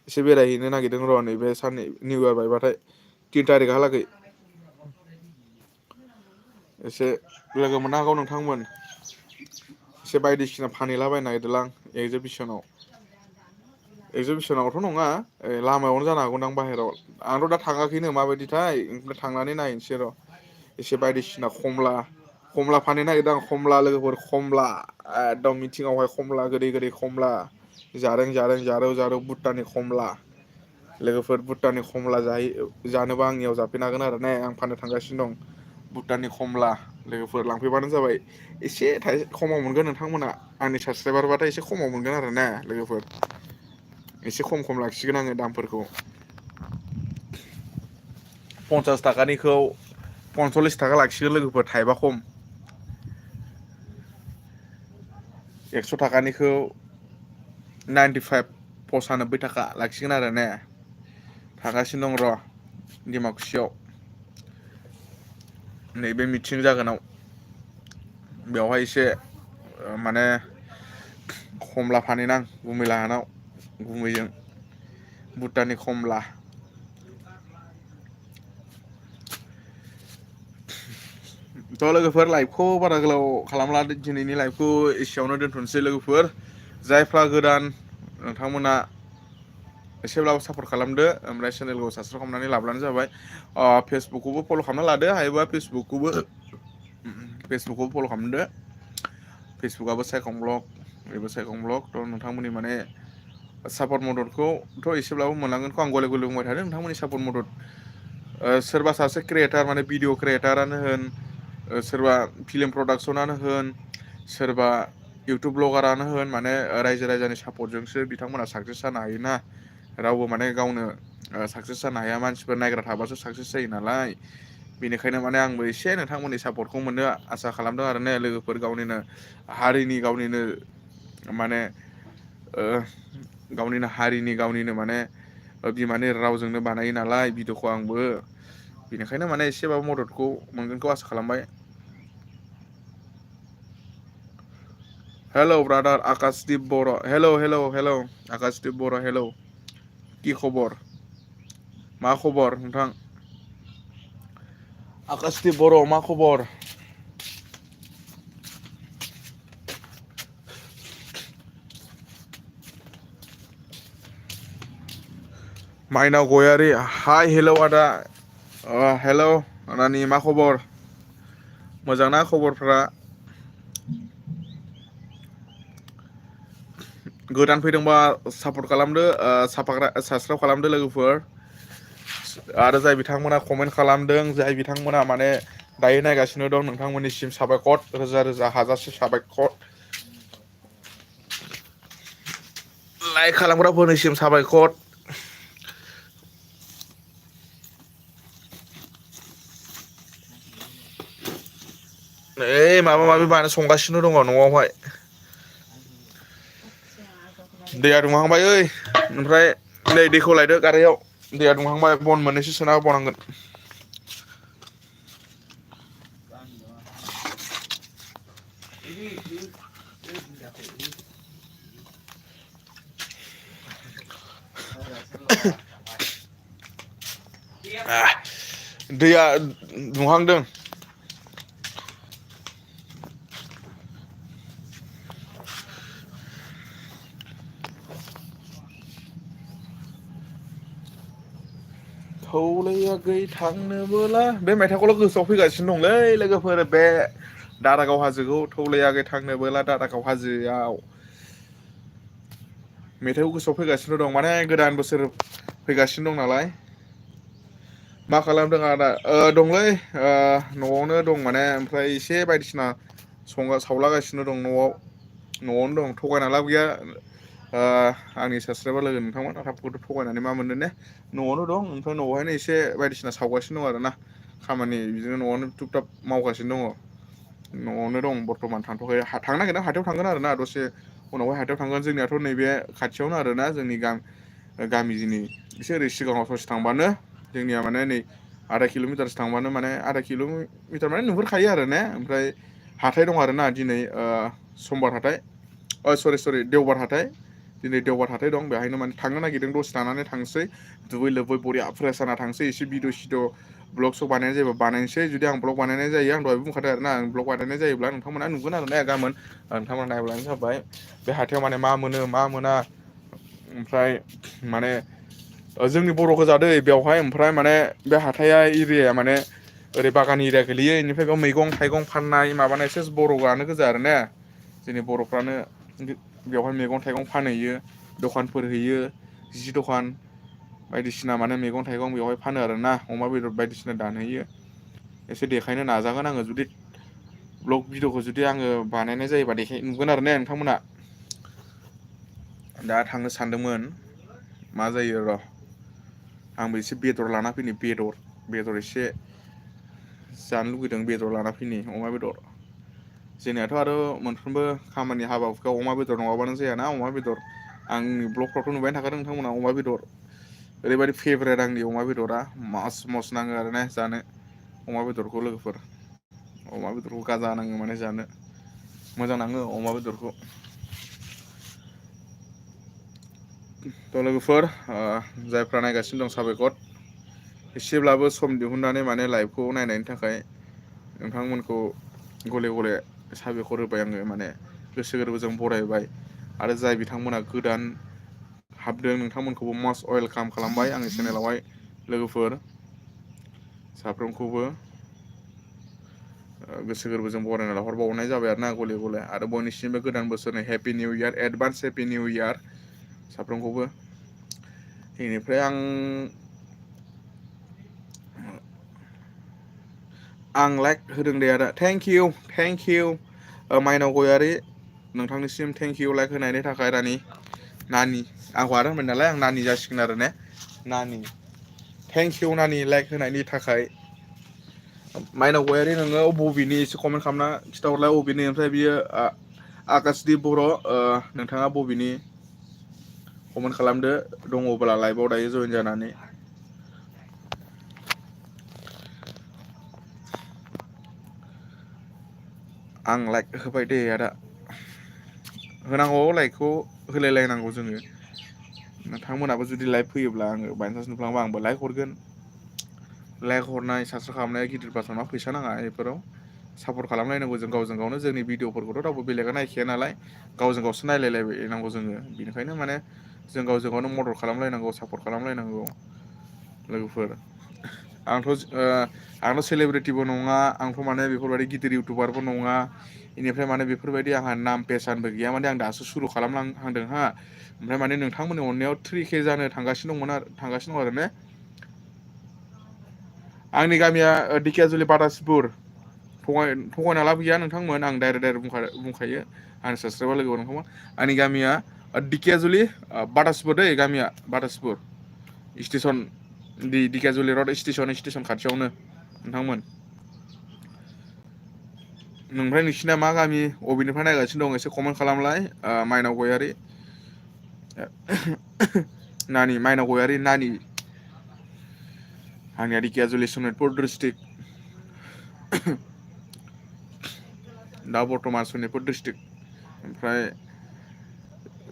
Speaker 1: एसे बेरायहैनो नागिरदों र' नैबे साननै निउ इयार बायबाथाय 3 थारिखहालागै एसे लोगो मोननो हागौ नोंथांमोन एसे बायदिसिना फानहैलाबायनो नागिरदोंलां एगजिबिसनावथ' नङा लामायावनो जानो हागौदां बाहेराव आंथ' दा थाङाखैनो माबायदिथाय ओमफ्राय थांनानै नायनोसै र' एसे बायदिसिना खमला फानहैनो नागिरदों आं खमला लोगोफोर खमला एकदम मिथिङावहाय खमला गोदै गोदै खमला जारें जारें जारौ जारौ भुटाननि खमला लोगोफोर भुटाननि खमला जानोबा आंनियाव जाफैनो हागोन आरो ने आं फाननो थांगासिनो दं भुटाननि खमला लोगोफोर लांफैबानो जाबाय एसे खमाव मोनगोन नोंथांमोना आंनि साबसक्राइबारबाथाय एसे खमाव मोनगोन आरो ना लोगोफोर एसे खम लाखिगोन आङो दामफोरखौ 50 थाखानिखौ 45 थाखा लाखिगोन लोगोफोर थाइबा खम 100 थाखानिखौ 95 थाखा लाखिगोन आरो ने थांगासिनो दं र' दिमाकुसियाव नैबे मिथिं जागोनाव बेवहाय एसे माने खमला फानहैनां गुमै लाहानाव गुमैजों भुटाननि खमला थ' लोगोफोर लाइभखौ बारा गोलाव खालामला दिनैनि लाइभखौ एसेयावनो दोनथ'नोसै लोगोफोर जायफ्रा गोदान नोंथांमोना एसेब्लाबो सापर्ट खालामदो ओमफ्राय चेनेलखौ साबसक्राइब खालामनानै लाब्लानो जाबाय फेसबुकखौबो फल' खालामना लादो हायोबा फेसबुकखौबो फल' खालामदो फेसबुकआबो सायखं ब्लग बेबो सायखं ब्लग थ' नोंथांमोननि माने सापर्ट मददखौथ' एसेब्लाबो मोनलांगोनखौ आं गले गले बुंबाय थादों नोंथांमोननि सापर्ट मदद सोरबा सासे क्रियेटार माने भिडिअ क्रियेटारानो होन सोरबा फिल्म प्रडाक्सनानो होन सोरबा इउटुब ब्लगारानो होन माने रायजो राजानि सापर्टजोंसो बिथांमोना साक्सेस जानो हायोना रावबो माने गावनो साक्सेस जानो हाया मानसिफोर नायग्रा थाबासो साक्सेस जायो नालाय बेनिखायनो माने आंबो एसे नोंथांमोननि सापर्टखौ मोननो आसा खालामदों आरो ने लोगोफोर गावनिनो हारिनि गावनिनो माने गावनिनो माने बिमानि रावजोंनो बानायो नालाय भिडिअखौ आंबो बेनिखायनो माने एसेबाबो मददखौ मोनगोनखौ आसा खालामबाय हेलौ ब्रादार आकासदिप बर' हेलौ आकासदिप बर' हेलौ कि खबर मा खबर नोंथां आकासदिप बर' मा खबर माइनाव गयारि हाय हेलौ आदा हेलौ नानि मा खबर मोजांना खबरफ्रा गोदान फैदोंबा सापर्ट खालामदो साबस्क्राइब खालामदो लोगोफोर आरो जाय बिथांमोना कमेन्ट खालामदों जाय बिथांमोना माने दायो नायगासिनो दं नोंथांमोननिसिम साबायखर रोजा रोजा हाजारसे साबायखर लाइक खालामग्राफोरनिसिम साबायखर नै माबा माबि बानाय संगासिनो दङ न'आवहाय दैया दुंहांबाय ओइ ओमफ्राय नै दैखौ लायदो गारहायाव दैया दुंहांबाय बन मोननैसो सोना होबावनांगोन दैया दुंहांदों थौलैयागै थांनोबोला बे मेथाइखौल' गोसोआव फैगासिनो दंलै लोगोफोर बे दारागाव हाजोखौ थौलैयागै थांनोबोला दारागाव हाजोआव मेथाइखौ गोसोआव फैगासिनो दं माने गोदान बोसोर फैगासिनो दं नालाय मा खालामदों आदा दंलै न'आवनो दं माने ओमफ्राय एसे बायदिसिना सावलागासिनो दं न'आवनो दं थगायना लाब गैया आंनि साबसक्राइबार लोगो नोंथांमोन थाबखौथ' थगायनानै मा मोननो ने न'आवनो दं ओमफ्राय न'आवहायनो एसे बायदिसिना सावगासिनो दं आरोना खामानि बिदिनो न'आवनो थुब थाब मावगासिनो दङ न'आवनो दं बर्थ'मान थांथ'वाखै थांनो नागिरदों हाथायाव थांगोन आरोना दसे उनावहाय हाथायाव थांगोन जोंनियाथ' नैबे खाथियावनो आरोना जोंनि गामि जिनि एसे ओरै सिगाङाव ससे थांबानो जोंनिया माने नै आधा किल'मिटारसो थांबानो माने आधा किल'मिटार माने नुहुरखायो आरो ने ओमफ्राय हाथाय दं आरोना दिनै समबार हाथाय सरि देवबार हाथाय दिनै देवबार हाथाय दं बेहायनो माने थांनो नागिरदों दसे थानानै थांसै दुगै लोबै बरिया फ्रेस जाना थांसै एसे भिडिअ सिडिअ ब्लग सग बानायनाय जायोबा बानायनोसै जुदि आं ब्लग बानायनाय जायो आं दहायबो बुंखादों आरोना आं ब्लग बानायनाय जायोब्ला नोंथांमोना नुगोन आरो ना गाबोन नोंथांमोना नायब्लानो जाबाय बे हाथायाव माने मा मोनो मा मोना ओमफ्राय माने जोंनि बर' गोजा दै बेवहाय ओमफ्राय माने बे हाथाया एरियाया माने ओरै बागान एरिया गोलैयो बेनिफ्राय बेयाव मैगं थाइगं फाननाय माबानाय सेस बर'आनो गोजा आरो ने जोंनि बर'फ्रानो बेवहाय मैगं थाइगं फानहैयो दखानफोर हैयो जि दखान बायदिसिना माने मैगं थाइगं बेवहाय फानो आरोना अमा बेदर बायदिसिना दानहैयो एसे देखायनो नाजागोन आङो जुदि ब्लग भिडिअखौ जुदि आङो बानायनाय जायोबा नुगोन आरो ने नोंथांमोना दा थांनो सानदोंमोन मा जायो र' आंबो एसे बेदर लाना फैनि बेदर एसे जानो लुगैदों बेदर लाना फैनि अमा बेदर जोंनियाथ' आरो मोनफ्रोमबो खामानि हाबा हुखायाव अमा बेदर नङाबानो जायाना अमा बेदर आंनि ब्लगफ्रावथ' नुबाय थाखादों नोंथांमोना अमा बेदर ओरैबायदि फेभरेट आंनि अमा बेदरा मस नाङो आरो ना जानो अमा बेदरखौ लोगोफोर अमा बेदरखौ गाजा नाङो माने जानो मोजां नाङो अमा बेदरखौ थ' लोगोफोर जायफ्रा नायगासिनो दं साबायखर एसेब्लाबो सम दिहुननानै माने लाइभखौ नायनायनि थाखाय नोंथांमोनखौ गले गले साबायखर होबाय आङो माने गोसो गोरबोजों बरायबाय आरो जाय बिथांमोना गोदान हाबदों नोंथांमोनखौबो मस्ट वेलकाम खालामबाय आंनि चेनेलावहाय लोगोफोर साफ्रोमखौबो गोसो गोरबोजों बरायना लाहरबावनाय जाबाय आरो ना गले गले आरो बयनिसिमबो गोदान बोसोरनि happy new year advance happy new year साफ्रोमखौबो बेनिफ्राय आं लाइक होदों दे आदा थेंक इउ माइनाव गयारि नोंथांनिसिम थेंक इउ लाइक होनायनि थाखाय नानि आंखौ आदा होनबाय नालाय आं नानि जासिगोन आरो ने नानि थेंक इउ नानि लाइक होनायनि थाखाय माइनाव गयारि नोङो बबेनि एसे कमेन्ट खालामना खिथाहरलाय बबेनि ओमफ्राय बियो आकासदिप बर' नोंथाङा बबेनि कमेन्ट खालामदो दङब्ला लाइभआव दायो जयेन जानानै आं लाइक होबाय दे आदा होनांगौ लाइकखौ होलायलायनांगौ जोङो नोंथांमोनाबो जुदि लाइभ फैयोब्ला आङो बायसान्स नुफ्लांबा आंबो लाइक हरगोन लाइक हरनाय साबसक्राइब खालामनाया गिदिर बाथ्रा नङा फैसा नाङा बेफोराव सापर्ट खालामलायनांगौ जों गावजों गावनो जोंनि भिडिअफोरखौथ' रावबो बेलेगा नायखाया नालाय गावजों गावसो नायलायलायनांगौ जोङो बेनिखायनो माने जों गावजों गावनो मदद खालामलायनांगौ सापर्ट खालामलायनांगौ लोगोफोर आंथ' सेलेब्रिटिबो नङा आंथ' माने बेफोरबायदि गिदिर इउटुबारबो नङा इनिफ्राय माने बेफोरबायदि आंहा नाम पेसानबो गैया माने आं दासो सुरु खालामहांदों हा ओमफ्राय माने नोंथांमोननि अननायाव 3K जानो थांगासिनो दं आरो ने आंनि गामिया दिकियाजुलि बाटासपुर थगायना लाब गैया नोंथांमोन आं डाइरेक्ट बुंखायो आं साबसक्राइबार लोगो नोंथांमोन आंनि गामिया दिकियाजुलि बाटासपुर दै गामिया बाटासपुर स्टेसन दिकियाजुलि रड स्टेसन खाथियावनो नोंथांमोन ओमफ्राय नोंसिना मा गामि अबेनिफ्राय नायगासिनो दं एसे कमेन्ट खालामलाय माइनाव गयारि नानि माइनाव गयारि नानि आंनिया दिकियाजुलि सनितपुर डिस्ट्रिक्ट दा बर्थमान सनितपुर डिस्ट्रिक्ट ओमफ्राय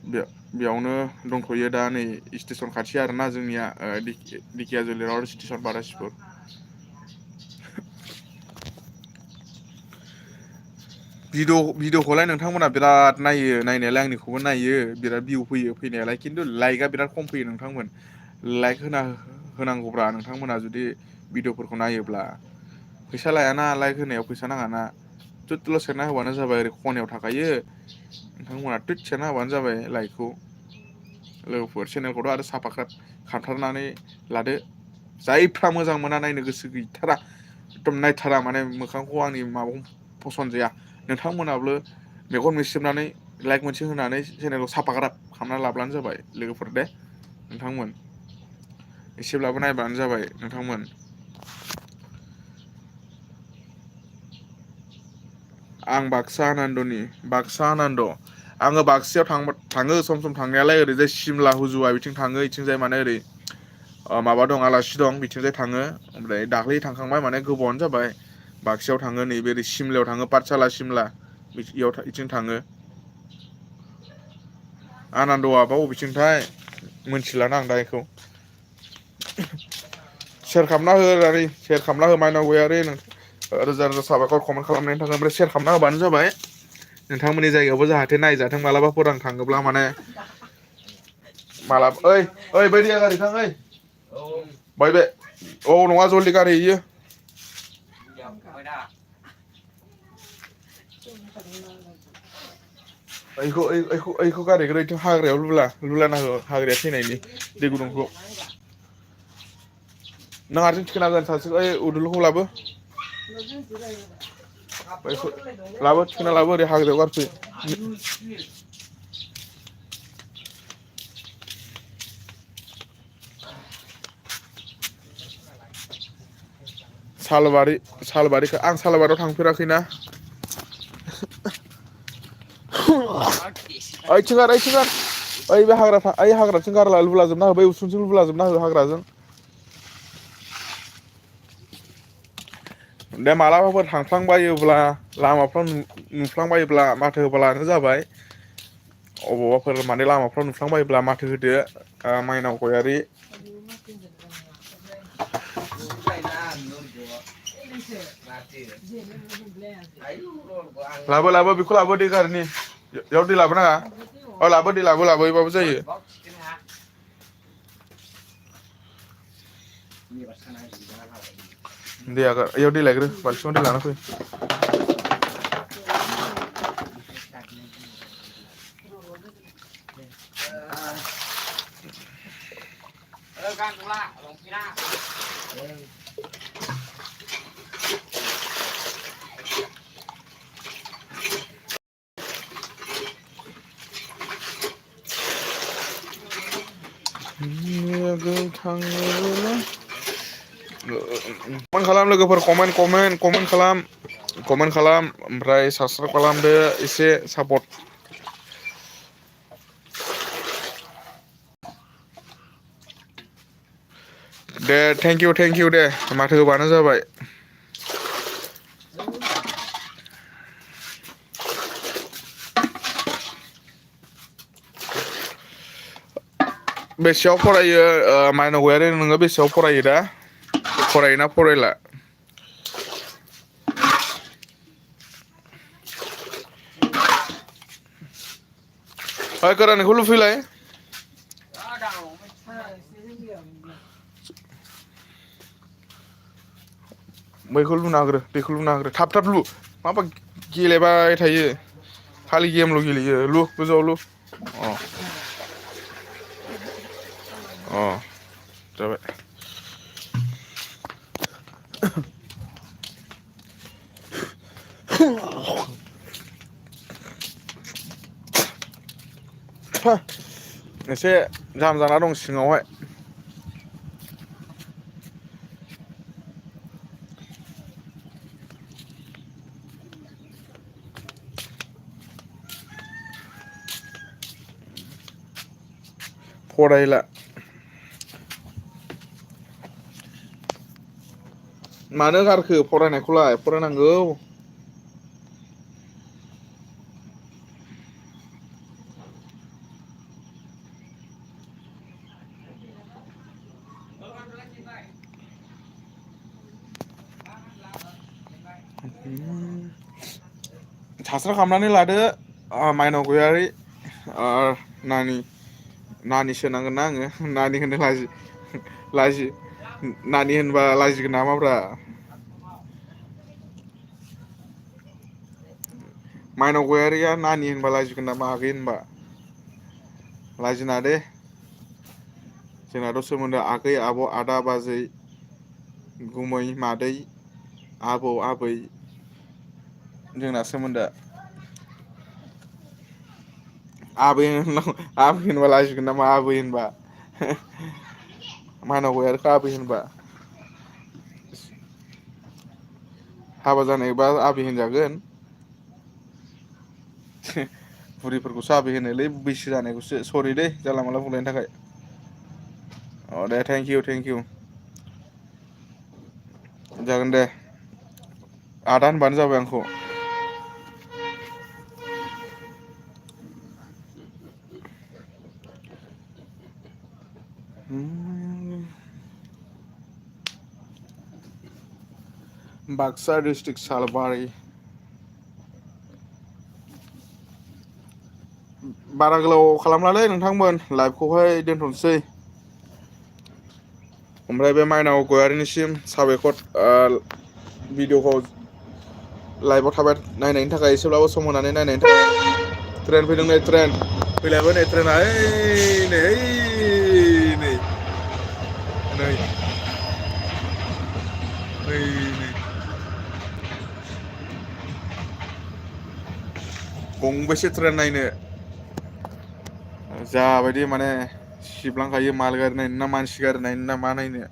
Speaker 1: बेयावनो दंथ'यो दा नै स्टेसन खाथि आरोना जोंनिया दिकियाजुलि रड स्टेसन बाटासपुर भिडिअखौलाय नोंथांमोना बिराद नायो नायनायालाय आंनिखौबो नायो बिराद भिउ फैयो फैनायालाय खिन्थु लाइकआ बिराद खम फैयो नोंथांमोन लाइक होनांगौब्रा नोंथांमोना जुदि भिडिअफोरखौ नायोब्ला फैसा लायाना लाइक होनायाव फैसा नाङाना तुतल' सेरना होबानो जाबाय ओरै खनायाव थाखायो नोंथांमोना तुत सेरना होबानो जाबाय लाइकखौ लोगोफोर चेनेलखौथ' आरो साफाख्राब खालामथारनानै लादो जायफ्रा मोजां मोना नायनो गोसो गैथारा एकदम नायथारा माने मोखांखौ आंनि माबाखौ फसन जाया नोंथांमोनाबो मेगन मेसेबनानै लाइक मोनसे होनानै चेनेलखौ साफाग्राब खालामना लाब्लानो जाबाय लोगोफोर दे नोंथांमोन एसेब्लाबो नायबानो जाबाय नोंथांमोन आं बाक्सा आनन्द आङो बाक्सायाव थाङो सम सम थांनायालाय ओरैजाय सिमला हुजुवा बिथिं थाङो बिथिंजाय माने ओरै माबा दं आलासि दं बिथिंजाय थाङो ओमफ्राय दाख्लै थांखांबाय माने गोबावानो जाबाय बाक्सायाव थाङो नैबे ओरै सिमलायाव थाङो पाठसाला सिमला बिथिं थाङो आनान्दआबा बबेथिंथाय मिथिलाना आं दा बेखौ सेयार खालामना हो सेयार खालामना हो माइनाव गयारि रोजा रोजा साबायखर कमेन्ट खालामनायनि थाखाय ओमफ्राय सेयार खालामना होबानो जाबाय नोंथांमोननि जायगायावबो जाहाथे नायजाथों मालाबाफोर आं थाङोब्ला माने मालाबा ओइ बैदिया गारि थां ओइ बाय बे औ नङा जल्दि गारि इयो ओइखौ गारहैग्रो हाग्रायाव लुलाना हो हाग्राया थैनायनि दै गुदुंखौ नों हारसिं थिखोनो हागोन सासे ओइ उदुलुखौ लाबो थिखोना लाबो ओरै हाग्रायाव गारफै सालबारिखौ आं सालबारियाव थांफेराखैना ओइ बे हाग्राथिं गारला लुलाजोबना हो बै उसुंथिं लुलाजोबना हो हाग्राजों दे मालाबाफोर थांफ्लांबायोब्ला लामाफ्राव नुफ्लांबायोब्ला माथो होब्लानो जाबाय अबावबाफोर माने लामाफ्राव नुफ्लांबायोब्ला माथो होदो माइनाव गयारि लाबो बेखौ लाबो दै गारिनि बेयाव दै लाबोनाङा लाबो दै लाबोयबाबो जायो दैया इयाव दै लायग्रो बाल्थिङाव दै लाना फै कमेन्ट खालाम लोगोफोर कमेन्ट खालाम ओमफ्राय साबसक्राइब खालामदो एसे सापर्ट दे थेंक इउ दे माथो होबानो जाबाय बेसेयाव फरायो माइनाव गयारि नोङो बेसेयाव फरायो दा फरायोना फरायला गोरानिखौ लुफैलाय बैखौ लुना होग्रो दैखौ लुना होग्रो थाब लु माबा गेलेबाय थायो खालि गेमल' गेलेयो लु गोजौआव लु अ अ जाबाय एसे जाम जाना दं सिङावहाय फरायला मानो गारखो फरायनायखौलाय फरायनांगौ थास्रा खालामनानै लादो माइनाव गयारि नानि सोनांगोन ना आङो नानि होनो लाजि नानि होनबा लाजिगोन नामाब्रा माइनाव गयारिया नानि होनबा लाजिगोन नामा आगै होनबा लाजिनाङा दे जोंनाथ' सोमोन्दो आगै आब' आदा बाजै गुमै मादै आबौ आबै जोंना सोमोन्दोआ आबै होनबा लाजिगोन नामा आबै होनबा माइनाव गयारिखौ आबै होनबा हाबा जानायबा आबै होनजागोन बुरिफोरखौसो आबै होनोलै बैसो जानायखौसो सरि दै जानला मानला बुंनायनि थाखाय अ दे थेंक इउ जागोन दे आदा होनबानो जाबाय आंखौ बाक्सा डिस्ट्रिक्ट सालबारि बारा गोलाव खालामलालै नोंथांमोन लाइभखौहाय दोनथ'नोसै ओमफ्राय बे माइनाव गयारिनिसिम साबायखर भिडिअखौ लाइभआव थाबाय नायनायनि थाखाय एसेब्लाबो सम होनानै नायनायनि थाखाय ट्रेन फैदों नै ट्रेन फैलायबाय नै ट्रेना ओइ नै नै गंबेसे ट्रेन नायनो जाबायदि माने सिबलांखायो माल गारि नायनो ना मानसि गारि नायनो ना मा नायनो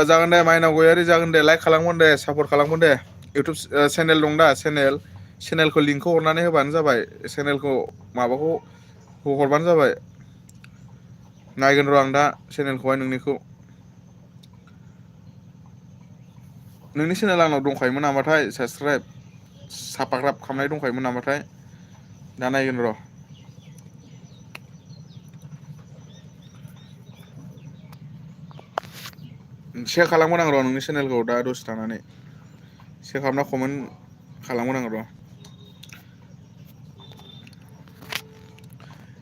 Speaker 1: जागोन दे माइनाव गयारि जागोन दे लाइक खालामगोन दे सापर्ट खालामगोन दे इउटुब चेनेल दं दा चेनेलखौ लिंकखौ हरनानै होबानो जाबाय चेनेलखौ माबाखौ हरबानो जाबाय नायगोन र' आं दा चेनेलखौहाय नोंनि चेनेल आंनाव दंखायोमोन नामाथाय साफाग्राब खालामनाय दंखायोमोन नामाथाय दा नायगोन र' सेयार खालामगोन आं र' नोंनि चेनेलखौ दा दसे थानानै सेयार खालामना कमेन्ट खालामगोन आं र'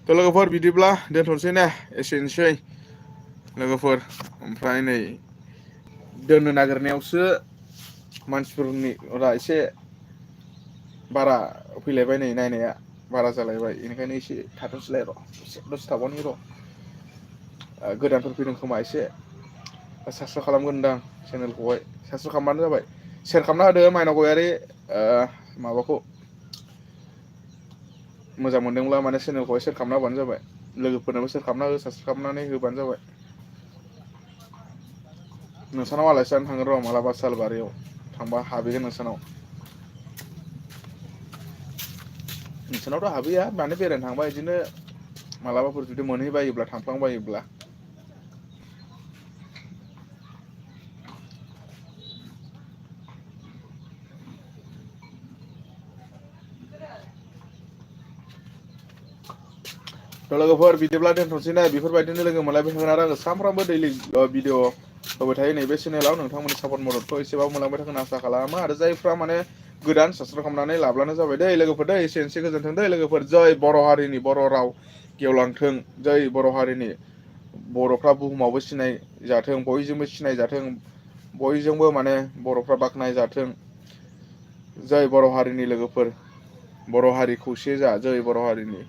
Speaker 1: थ' लोगोफोर बिदिब्ला दोनथ'नोसै ने एसेनोसै लोगोफोर ओमफ्राय नै दोननो नागिरनायावसो मानसिफोरनि एसे बारा फैलायबाय नै नायनाया बारा जालायबाय बेनिखायनो एसे थाथ'सैलाय र' दसे थाबावनि र' गोदानफोर फैदों खोमा एसे साबसक्राइब खालामगोन दां चेनेलखौहाय साबसक्राइब खालामबानो जाबाय सेयार खालामना होदो माइनाव गयारि माबाखौ मोजां मोनदोंब्ला माने चेनेलखौहाय सेयार खालामना होबानो जाबाय लोगोफोरनोबो सेयार खालामना हो साबसक्राइब खालामनानै होबानो जाबाय नोंसानाव आलासि जानो थांगोन र' मालाबा सालबारियाव थांबा हाबहैगोन नोंसानावथ' हाबहैया माने बेरायनो थांबा बिदिनो मालाबाफोर जुदि मोनहैबायोब्ला थांफ्लांबायोब्ला लोगोफोर बिदिब्ला दोनथ'नोसै ना बेफोरबायदिनो लोगो मोनलायबाय थागोन आरो आङो सानफ्रामबो दैलि भिडिअ होबाय थायो नैबे चेनेलाव नोंथांमोननि सापर्ट मददखौ एसेबाबो मोनलांबाय थागोन आसा खालामो आरो जायफ्रा माने गोदान साबसक्राइब खालामनानै लाब्लानो जाबाय दै लोगोफोर दै एसेनोसै गोजोन्थों दै लोगोफोर जय बर' हारिनि बर' राव गेवलांथों जै बर' हारिनि बर'फ्रा बुहुमावबो सिनाय जाथों बयजोंबो सिनाय जाथों बयजोंबो माने बर'फ्रा बाख्नाय जाथों जै बर' हारिनि लोगोफोर बर' हारि खौसे जा जै बर' हारिनि